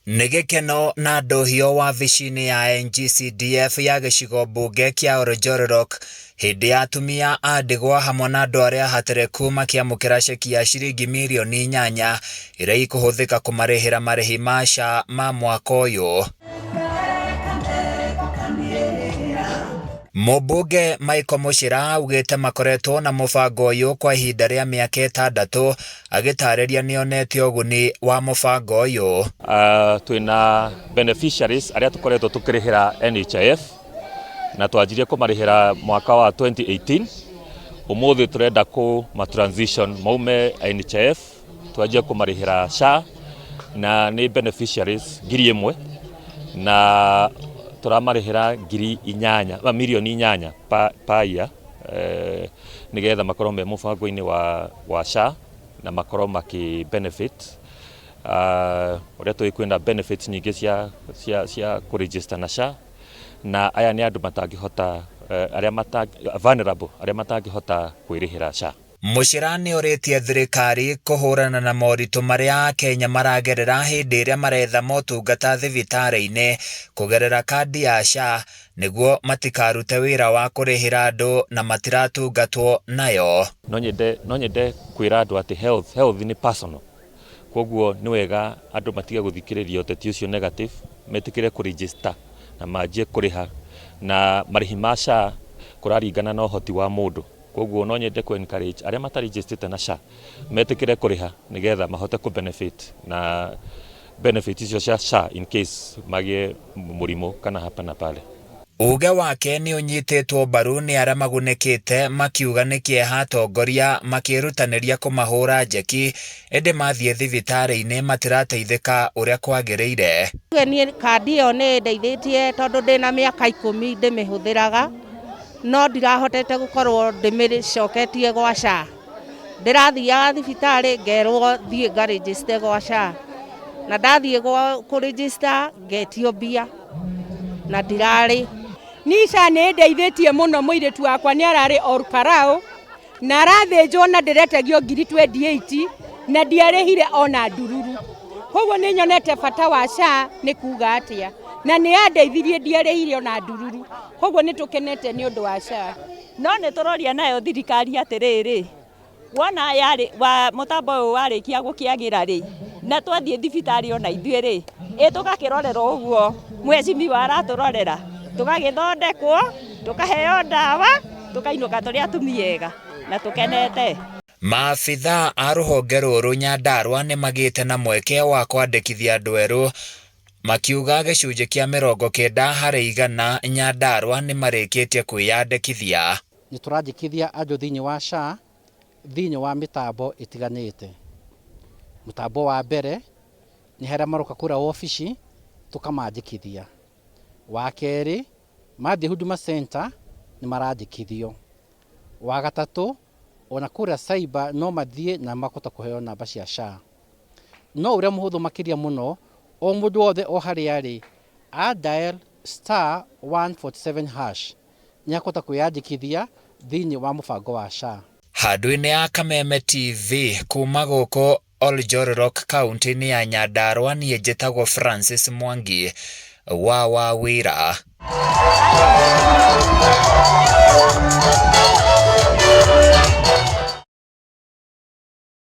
Nĩ gĩkeno na ndũhio wabici-inĩ ya NGCDF ya gĩcigo mbunge kĩa Oljororok hĩndĩ ya atumia a ndigwa hamwe na andũ arĩa ahatĩrĩku makĩamũkĩra ceki ya ciringi mirioni 8 iria ikũhũthĩka kũmarĩhĩra marĩhi ma SHA ma mwaka ũyũ. Mũmbunge Michael Mũchira augĩte makoretwo na mũbango ũyũ kwa ihinda rĩa mĩaka 6 agĩtarĩria nĩonete ũguni wa mũbango ũyũ. Twĩna beneficiaries arĩa tũkoretwo tũkĩrĩhĩra NHIF na twanjirie kũmarĩhĩra mwaka wa 2018. Ũmũthĩ tũrenda kũma transition maume NHIF twanjie kũmarĩhĩra SHA, na nĩ beneficiaries 1,000 na tũramarĩhĩra 8,000, mirioni 8 per year, nĩgetha makorwo me mũbango-inĩ wa SHA na makorwo makĩ benefit. Ũrĩa tũĩ kwĩna benefits nyingĩ cia kũregister na SHA, na aya nĩ andũ matangĩhota, arĩa vulnerable, arĩa matangĩhota kwĩrĩhĩra SHA. Mũchira nĩorĩtie thirikari kũhũrana na moritũ marĩa Akenya maragerera hĩndĩ ĩrĩa maretha motungata thibitarĩ-inĩ kũgerera kandi ya SHA nĩguo matikarute wĩra wa kũrĩhĩra andũ na matiratungatwo nayo. No nyende kwĩra andũ atĩ health nĩ personal. Koguo nĩ wega andũ matige gũthikĩrĩria ũteti ũcio negative, metĩkĩre kũregister na manjie kũrĩha, na marĩhi ma SHA kũraringana na ũhoti wa mũndũ. Koguo no nyende kũ encourage arĩa mataregistrĩte na SHA metĩkĩre kũrĩha nĩgetha mahote kũ benefit na benefit icio cia SHA in case magĩe mũrimũ kana hapa na pale. Uge wake nĩ ũnyitĩtwo mbaru nĩ arĩa magunĩkĩte makiuga nĩ kĩeha atongoria makĩrutanĩria kũmahũra njeki ĩndĩ mathiĩ thibitarĩ-inĩ matirateithĩka ũrĩa kwagĩrĩire. Niĩ kandi ĩyo nĩ ĩndeithĩtie tondũ ndĩna mĩaka 10 ndĩmĩhũthĩraga, no ndirahotete gũkorwo ndĩmĩcoketie gwa SHA. Ndĩrathiaga thibitarĩ ngerwo thiĩ ngaregister gwa SHA, na ndathiĩ kũregister ngetio mbia na ndirarĩ. Niĩ SHA nĩ ĩndeithĩtie mũno, mũirĩtu wakwa nĩ ararĩ Olkalou na arathĩnjwo na ndĩretagio ngiri 28 na ndiarĩhire ona ndururu. Koguo nĩ nyonete bata wa SHA nĩ kuga atĩa, na nĩ yandeithirie ndiarĩhire ona ndururu. Koguo nĩ tũkenete nĩ ũndũ wa SHA. No nĩ tũroria nayo thirikari atĩrĩrĩ, wona yarĩ wa mũtambo ũyũ warĩkia gũkĩagĩra rĩ, na twathiĩ thibitarĩ ona ithuĩ rĩ, ĩ tũgakĩrorerwo ũguo mheshimiwa aratũrorera, tũgagĩthondekwo, tũkaheo ndawa, tũkainũka tũrĩ atumia ega na tũkenete. Maabithaa a rũhonge rũrũ Nyandarua nĩ magĩte na mweke wa kwandĩkithia andũ erũ makiuga gĩcunjĩ kĩa 90% Nyandarua nĩ marĩkĩtie kwĩyandĩkithia. Nĩ tũrandĩkithia andũ thĩinĩ wa SHA thĩinĩ wa mĩtambo ĩtiganĩte. Mũtambo wa mbere nĩ harĩa maroka kũrĩa wabici tũkamandĩkithia. Wa kerĩ mathiĩ Huduma Center nĩ marandĩkithio. Wa gatatũ ona kũrĩa cyber no mathiĩ na makahota kũheo namba cia SHA. No ũrĩa mũhũthũ makĩria mũno, o mũndũ wothe o harĩa arĩ a dial star 147 hash nĩ akũhota kwĩyandĩkithia thĩinĩ wa mũbango wa SHA. Handũ-inĩ ya Kameme TV kuma gũkũ Oljororok kaunti-inĩ ya Nyandarua, niĩ njĩtagwo Francis Mwangi wa Wawira.